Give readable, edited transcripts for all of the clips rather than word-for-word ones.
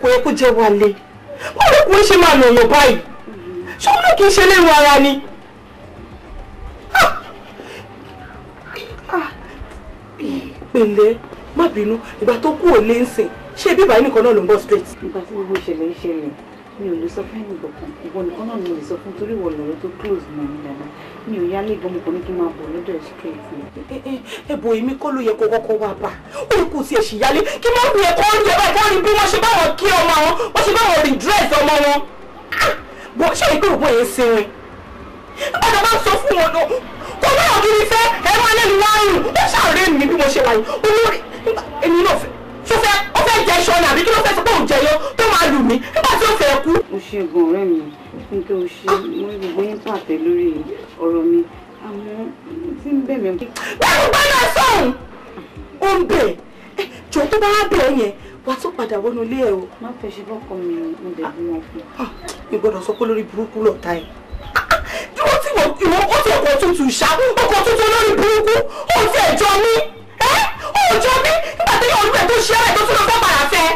Kò yẹ kó jẹ́ Wálé. Báwo ló kún ṣe máa nà ọ̀nà báyìí? Ṣé wọn náà kì í ṣe léwu ara ni? Pẹ̀lẹ́, má bínú, ìgbà tó kú ò lé ń sìn. Ṣé ibi ìbàyí nìkan náà ló ń bọ̀ straight? Ìgbà tí gbogbo ìṣẹ̀lẹ̀ ìṣẹ̀lẹ̀ mi ò lè sọ fún ẹnì kankan. Ìwọ nìkan náà ni mo lè sọ fún torí ìwọ lọ̀rẹ́ tó close mọ́ mi dáadáa. Mi ò yálé gan, mo kàn ní kí n máa bọ̀ lọ́dọ̀ ẹ̀ straight ni. Ẹ̀bùn èmi kọ́ ló yẹ kó kọ́kọ́ wá bá. Ó yẹ kó tiẹ̀ sì yálé. Kí máa wù ẹ́ kó oúnjẹ báyìí kó rí bí wọ́n ṣe bá wọn kí ọmọ wọn, wọ́n ṣe bá wọn redress ọmọ wọn. Bọ̀ ṣé ìpè òpó yẹn sinmi? Ọ̀dọ̀ máa ń sọ fún wọn náà. Kò náà kí ni fẹ́ ẹ máa lẹ́nu wá rùn. Ó ṣàárẹ̀ mi bí mo ṣe wà yìí. Olórí èmi náà fẹ́. Ṣó fẹ́ ó fẹ́ jẹ iṣan ni àbí kí ló fẹ́ sọ pé òun jẹyọ tó máa lù mí nígbà tí ó fẹ́ kú. Mo ṣe gan ọ̀rẹ́ mi, Fúnkẹ́, o ṣe mo rí gbogbo yín pàtẹ lórí ọ̀rọ̀ mi, àmọ́ tí ń bẹ̀ mí. Bẹ́ẹ̀ni gbọ́dọ̀ sọ̀hún. Ó ń bẹ̀ jọ tó bá wá bẹ̀ ẹ́ yẹn wà á tún padà wọnú ilé ẹ o. Má fẹ́ ṣe bọ́kọ mi ni mo dẹ̀ bí wọn fún. Mi gbọ́dọ̀ sọ pé lórí burúkú lọ̀tá ẹ̀. Dúró tí ìwọ ó ti ọkọ̀ tuntun ṣá ọkọ̀ tuntun lórí burúkú ó ti ẹ̀jọ́ mi. Ó jọ mí nígbà tí yóò rẹ̀ tó ṣe ẹ̀ tó tún lọ fẹ́ padà fẹ́.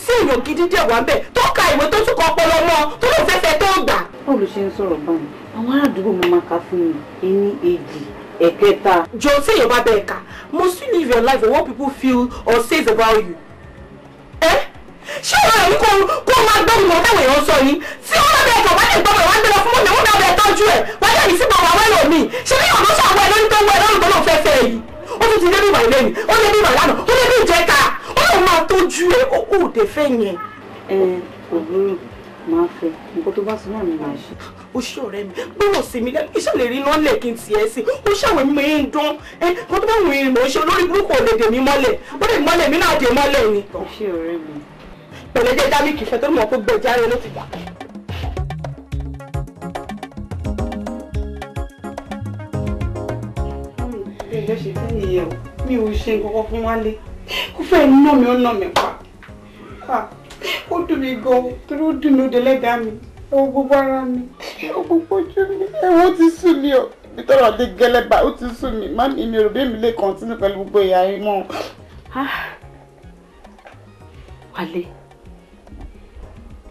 Sí èèyàn gidi dẹ̀ wá ń bẹ̀ tó ka ìwé tó tún kọ ọpọlọ mọ́ tó lóun fẹ́ fẹ́ tó gbà. Báwo ló ṣe ń sọ̀rọ̀ báyìí? Àwọn ará àdúgbò mo máa ka fún mi ení èjì ẹ̀kẹta. Jọ tí èèyàn bá bẹ̀ ẹ̀ka, must you live your life for what people feel or says about you? Ṣé ọ̀rọ̀ yìí kó máa gbọ́ mi táwọn èèyàn sọ ni? Tí wọ́n bá bẹ̀ ẹ̀ka wá lè gbọ́ mi wá ń gbé lọ fún mọ́mi wọ́n bá bẹ̀ tọ́jú ẹ̀ wá dẹ̀ ní sípò àwọn ẹlòmíì mi. Ṣé bí ọ̀nà ṣàwọ̀ ẹ̀ lórí tó wọ ẹ̀ lọ́rùn tó lóun fẹ́ fẹ́ yìí? Ó tún ti lé bí ìwà ìlẹ́yìn, ó lé bí ìwà ìlànà, ó lé bí ìjẹta, ó lóun máa tójú ẹ, ó ò dé fẹ́ yẹn. Ẹ kò burú, máa fẹ́, nǹkan tó bá sọ náà ni màá ṣe. Ó ṣe ọ̀rẹ́ mi, gbọ́dọ̀ sí mi lẹ́nu, iṣẹ́ lè rí iná lẹ̀ kí n tiẹ̀ sí. Ó ṣàwọn èmi máa ń dán, ẹ nǹkan tó bá wù mí mò ń ṣe olórí burúkú ò lè dè mí mọ́lẹ̀, ó lè mọ́lẹ̀ mi náà dè mọ́lẹ̀ ni. Ó ṣe ọ̀rẹ́ mi. Pẹ̀lẹ́ jẹ́ dámì kìfẹ́ tó mọ̀ pé gbẹ̀járe ló ti gbà. Ẹjọ́ ṣe fẹ́ nìyẹn o, mi ò ṣe nǹkan fún Wálé, ó fẹ́ ná mi ó ná mi pa, ó dùn mí gan, torí ó dùn mí ó dẹlẹ́dàá mi, ẹ wo gbogbo ara mi, ẹ wo gbogbo ojú mi, ẹ wo ti sú mi o, ibi tọ́rọ̀ dé gẹ́lẹ́ bá ó ti sú mi, má mi ò rò bí èmi lè kọ́ntínú pẹ̀lú gbogbo ìyá yín mọ́. Wálé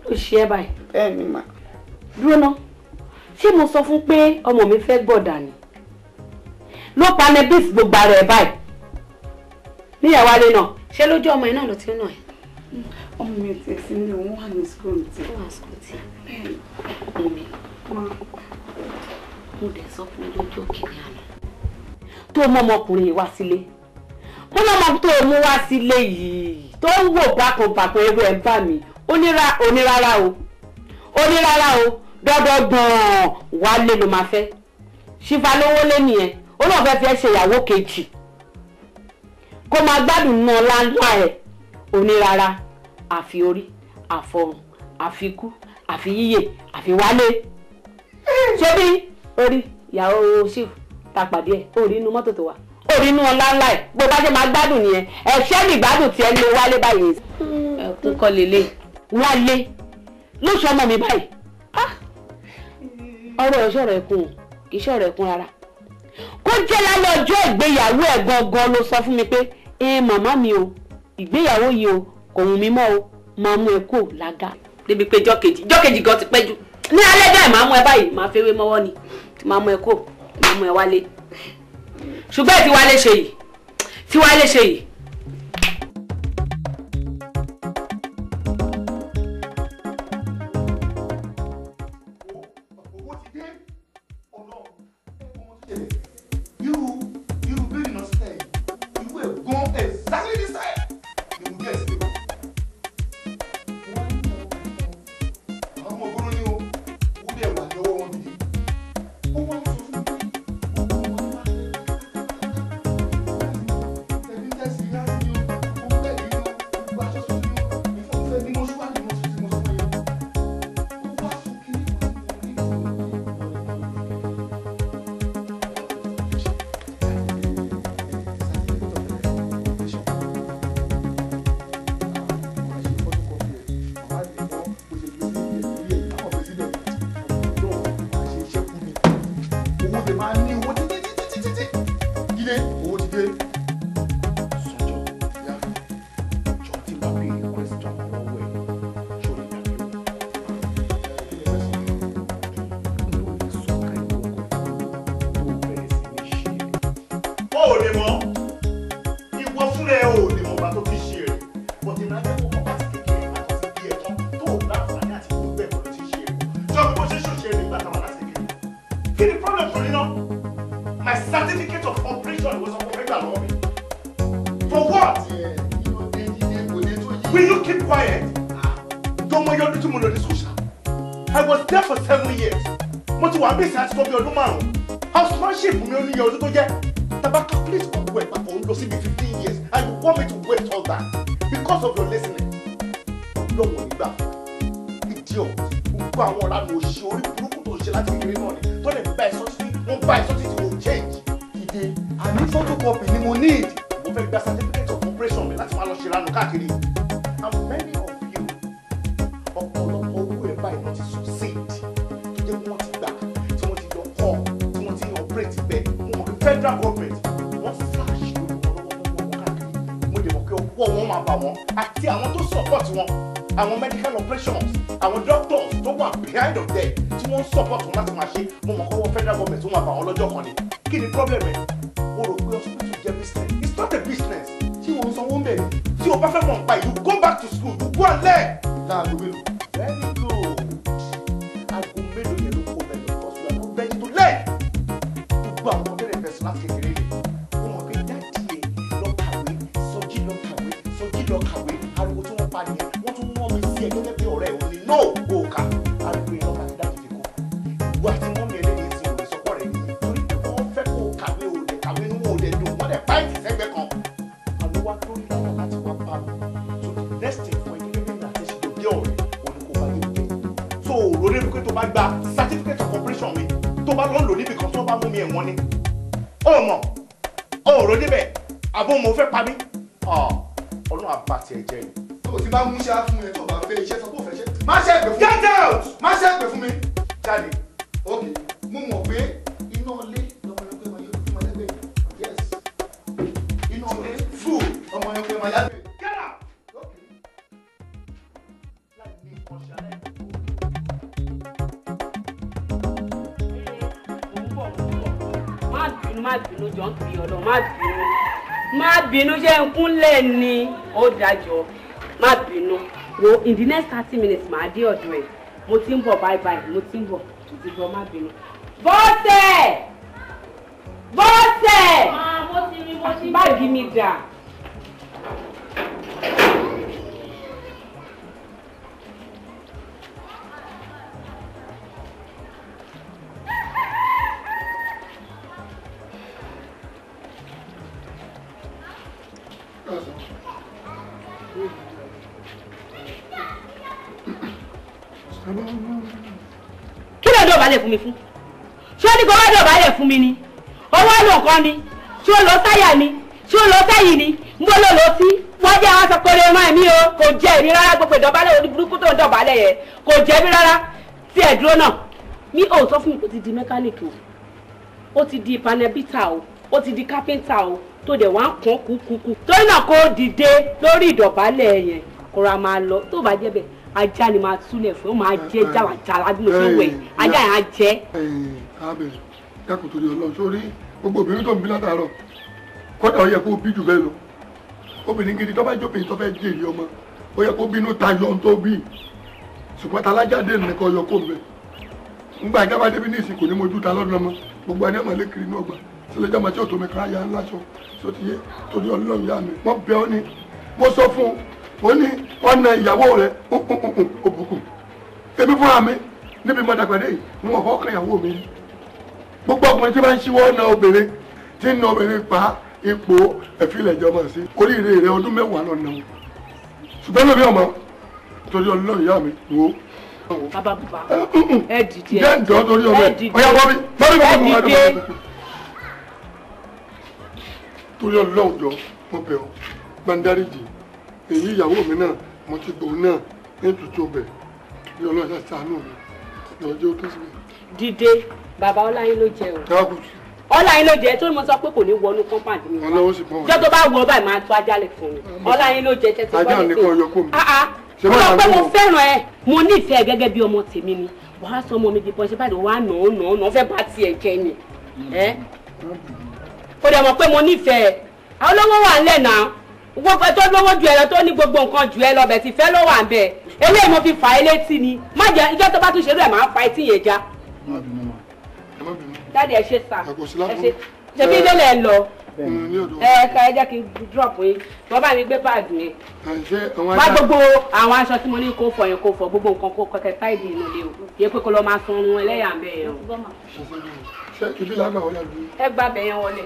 ló ṣe é báyìí. Bẹ́ẹ̀ ni mà. Dúró ná, ṣé mo sọ fún pé ọmọ mi fẹ́ gbọ̀dà ni? Ló pa nebis gbogbo ara ẹ báyìí níyàwó alẹ́ náà. Ṣé lójú ọmọ ẹ náà ló ti ń nà ẹ? Ọmọ mi ò tiẹ̀ sí ní òun wà ní school tí. Ó wà school tí. Ọmọ mi, mo dẹ̀ sọ fún lójú òkèèrè àná. Tó mú ọmọkùnrin yìí wá sílé. Mo lọ́mọ tó mú wá sílé yìí tó ń wò bákanbàkan ẹrú ẹ̀ ń bà mí. Onírárá o. Onírárá o. Dọ́dọ̀ gbọ̀n Wálé ló máa fẹ́. Ṣífà lówó lé nìyẹn. Ó lóun fẹ́ fi ẹ́ ṣe ìyàwó kejì kó máa gbádùn náà láńlá ẹ̀ onírara àfi orí àfọrùn àfikú àfi yíyè àfi Wálé. Ṣé bí orí ìyàwó ṣíf ta pàdé ẹ̀ orí inú mọ́tò tó wà orí inú ọlá ńlá ẹ̀ bó bá ṣe máa gbádùn nìyẹn ẹ̀ṣẹ́ ní ìgbádùn tiẹ̀ lé Wálé báyìí. Ẹ̀kún kọ́ lélẹ̀. Wálé ló ṣe ọmọ mi báyìí. Ọ̀rọ̀ ẹ̀ ṣọ̀rọ̀ ẹ̀kún kì í ṣọ̀rọ̀ ẹ̀kún rárá. Kó jẹ́ lálẹ́ ọjọ́ ìgbéyàwó ẹ̀ gangan ló sọ fún mi pé ẹ màmá mi o ìgbéyàwó yìí o kò wù mí mọ́ o máa mú ẹ kó lága. Débi pé jọ́kejì gan ti pẹ́ jù ní alẹ́ bẹ́ẹ̀ máa mú ẹ báyìí máa fẹ́wé mọ́wọ́ ni máa mú ẹ kó máa mú ẹ wálé. Ṣùgbọ́n ẹ ti wálé ṣe yìí ti wálé ṣe yìí. Ó ò lè mọ̀. Ìwọ fúnra ẹ ò lè mọ̀ bá tó ti ṣe rẹ̀. Bọ̀dé máa jẹ́ kó mọ̀ bá ti kékeré bá tó ti bí ẹ̀ tán tó ò láǹfààní àti gbogbo ẹ̀kọ́ ló ti ṣe rẹ̀. Jọ bí bó ṣe ṣòṣe rẹ̀ nígbà táwọn láti kékeré. Kí ni problem tó ní náà? My certificate of operation was on fẹ́ gbà lọ́wọ́ mi. For what? Will you keep quiet? Don't worry, ọdún tí mo lò ní school ṣá. I was there for 7 years. Mo ti wà bí ìsìn àti tó bí ọdún márùn-ún. Housemanship mi ò ní iye ọdún tó jẹ́. Tàbá calculate gbogbo ẹ̀ papọ̀ ń lọ síbi 15 years and you want me to waste all that because of your listening. Ọlọ́run ò ní gbà fún ẹ. Idiot. Gbogbo àwọn ọ̀lànà òṣì orí burúkú tó ń ṣe láti kékeré náà ni. Tó lè bá ẹ sọ títí, wọ́n bá ẹ sọ títí, wọ́n change. Ìdè, àní photocopy ni mo need. Mo fẹ́ gba certificate of operation mi láti máa lọ ṣe ìranù káàkiri. And many of you, ọ̀pọ̀lọpọ̀ owó ẹ̀ báyìí wọ́n ti succeed. Tó jẹ́ pé wọ́n ti gbà, tí wọ́n ti lọ kọ́, tí wọ́n ti operate bẹ́ẹ̀. Mo mọ̀ pé federal government wọ́n flash lórí wọn lọ́wọ́ wọn káàkiri. Mo dẹ̀ mọ̀ pé ọwọ́ wọn máa bà wọ́n àti àwọn tó support wọn, àwọn medical operations, àwọn doctors tó wà behind of them tí wọ́n support wọn láti máa ṣe. Mo mọ̀ pé ọwọ́ federal government tó máa bà wọ́n lọ́jọ́ kan ni. Kí ni problem ẹ̀? O rò pé hospital jẹ́ business. It's not a business. Tí wọ́n ń sanwó ń bẹ̀ ni. Tí o bá fẹ́ mọ̀ nípa you go back to school, you go and learn. Láago mélòó? Very good. Aago mélòó yẹn ló kó bẹ̀rẹ̀ because you are not ready to learn. Gbogbo àwọn ọmọdé rẹ̀ fẹ̀sùn láti kékeré rẹ̀. Ó mọ̀ pé dáàdì ẹ̀ lọ kàwé, Sọjí lọ kàwé, Sọjí lọ kàwé. Ariwo tí wọ́n pa nìyẹn, wọ́n tún mú mi sí ẹ gẹ́gẹ́ bí ọ̀rẹ́ òun ni no òòkà. Ariwo yẹn lọ́ka ti dáàdì fi kú. Ìwọ àti mọ́mí ẹlẹ́yìn ti òwe sọ́kọ́ rẹ̀ nìyẹn. Torí pé wọ́n fẹ́ kó kàwé òde kàwé inú òde dùn, wọ́n dẹ̀ báyìí sẹ́gbẹ́ kan. Àlọ́ wa lórí lọ́nà láti wá bá mi. So the next thing fún ẹ gẹ́gẹ́ bí àti ṣe lè jẹ́ ọ̀rẹ́ òun ni kò bá yé mi. So òrò débi pé tó bá gba certificate of operation mi tó bá lọ́n lò níbi kan tó bá mú mi ẹ̀wọ̀n ni. Ó mọ̀, ó rò débẹ̀, àbó mo fẹ́ pa mí. Ọlọ́run àbá tiẹ̀ jẹ́ ni. Tó o ti bá mú iṣẹ́ fún ẹ tó o bá fẹ́ iṣẹ́ sọ pé o fẹ́ ṣe. Má ṣe é pè fún mi. Get out! Má ṣe é pè fún mi. Jáde. Ok, mo mọ̀ pé iná ilé lọmọ ẹranko ẹ̀ máa yọ fún ọmọdé. Yes. Iná ilé Fool! ọmọ ẹranko ẹ̀ máa yá bẹ́ẹ̀. Get out! Ok. Láì ní ìkànṣẹ́ aláìní. Má bínú, má bínú, jọ ń torí Ọlọ́run, má bínú. Má bínú, ṣé ń kúnlẹ̀ ni? Ó dájọ́. Má bínú. Wo in the next 30 minutes, màá dé ọ̀dọ̀ ẹ̀. Mo ti ń bọ̀ bye bye, mo ti ń bọ̀. Mo ti bọ̀, má bínú. Bọ́sẹ̀! Bọ́sẹ̀! Báàgì mi dà. Kí ló dọ̀bálẹ̀ fún mi fún? Ṣé ó ní kó wá dọ̀bálẹ̀ fún mi ni? Owó lò kan ni? Ṣé ó lọ sáyà ni? Ṣé ó lọ sẹ́yìn ni? Ń bọ́ ló lọ sí? Wọ́n jẹ́ àwọn sọkọrẹ ọmọ ẹ̀mí o, kò jẹ́ èmi rárá gbogbo ìdọ̀bálẹ̀ orí burúkú tó ń dọ̀bálẹ̀ yẹn, kò jẹ́ mi rárá. Tí ẹ̀ dúró náà, mi ò sọ fún mi kó ti di mẹkáníìkì o, ó ti di panẹ́bítà o, ó ti di kápẹ́ńtà o, tó dẹ̀ wá ń kún kúkúkú. Torí náà kó dìde lórí ìdọ̀bálẹ̀ yẹn, kó ra máa lọ, tó bá jẹ́ bẹ́ẹ̀ ajá ni máa túlẹ̀ fún, ó máa jẹ́ jàlàjàlà bí mo ṣe wẹ̀, ajá yẹn á jẹ́. Arábìnrin, dákun torí Ọlọ́run, sórí gbogbo obìnrin tó ń bí látàárọ̀ kódà ó yẹ kó bí jù bẹ́ẹ̀ lọ. Obìnrin gidi tó bá jóbìnrin tó fẹ́ jèrè ọmọ ó yẹ kó bínú tayọ ohun tó bí, ṣùgbọ́n talájáde nìkan yọ kó mbẹ. Ngbà jábá débi ní ìsìnkú ní mojú ta lọ́dún ọmọ gbogbo ẹni ọmọ lẹ́kiri ní ọgbà sílẹ̀ jọmọ tí ò tó mi ká ya ńlá sọ sọ ti yé torí Ọlọ́run yá mi. Wọ́n bẹ ọ́ ni mo sọ fún un ó ní ọ̀nà ìyàwó rẹ̀ òbùkún. Èmi fúnra mi níbi mọ́tàgbàdé yìí ni wọ́n fọ́ kan ìyàwó mi rí. Gbogbo ọkùnrin tí bá ń ṣíwọ́ ọ̀nà obìnrin tí ń na obìnrin pa ipò ẹ̀fílẹ̀ ìjọba sí oríire rẹ̀ ọdún mẹ́wàá lọ́nà o. Ṣùgbọ́n lómi ọmọ torí Ọlọ́run ìyá mi wò ó. Bàbá bàbá ẹ dìde jẹ́ ǹjọ́ torí ọmọ ẹ ọ̀yà bọ́bí bọ́bí bọ́bí ẹ dìde. Torí Ọlọ́run jọ mo bẹ̀ ọ́ gbàndáríjì èyí ìyàwó mi náà mo ti gbòó náà ní tuntun bẹ̀ torí Ọlọ́run ṣàánú mi lọ́jọ́ tó sì. Dìde bàbá Ọláyín ló jẹ o. Ọláyín ló jẹ torí mo sọ pé kò ní wọnú compound mi. Jọ tó bá wọ báyìí máa tó ajálẹ̀ fún mi. Ọláyín ló jẹ tẹ́tí ajá ní kò yọ kó mi. Mo sọ pé mo fẹ́ràn ẹ, mo nífẹ̀ẹ́ gẹ́gẹ́ bí ọmọ tèmi ni. Wàá sọ ọmọ mi di pọ́nṣẹ́ báyìí wàá nà ó nà ó nà ó fẹ́ bá tiẹ̀ jẹ ni. Kò dẹ̀ mọ̀ pé mo nífẹ̀ẹ́. Àwọn olówó wà ńlẹ̀ náà. Gbogbo tó lówó ju ẹ lọ tó ní gbogbo nǹkan jù ẹ lọ bẹ̀ tí fẹ́ ló wà ń bẹ̀. Eléyìí mo fi fà é létí ni. Má jẹ́ ìjọ́ tó bá tún ṣerú ẹ̀ máa fa etí yẹn já. Má bínú ma, ẹ má bínú. Dáàdì ẹ ṣe sà. Ẹ kò sí Ẹ láburú. ṣe. Ṣebí ilé lẹ̀ ń lọ. Ní ọ̀dọ̀. Ẹ ká ẹ jẹ́ kí n drop yín. Wọ́n bá mi gbé báàgì yẹn. Ẹ ṣe àwọn Wá gbogbo àwọn aṣọ tí mo ní kó fọ yẹn kó fọ gbogbo nǹkan kó kẹkẹ táìdì inú ilé o. Kì í pé kó lọ máa sun oorun ẹlẹ́yà ń bẹ̀ yẹn o. Ṣé ibi làgbà wọlé àbí? Ẹ gbá bẹ̀ yẹn wọlé.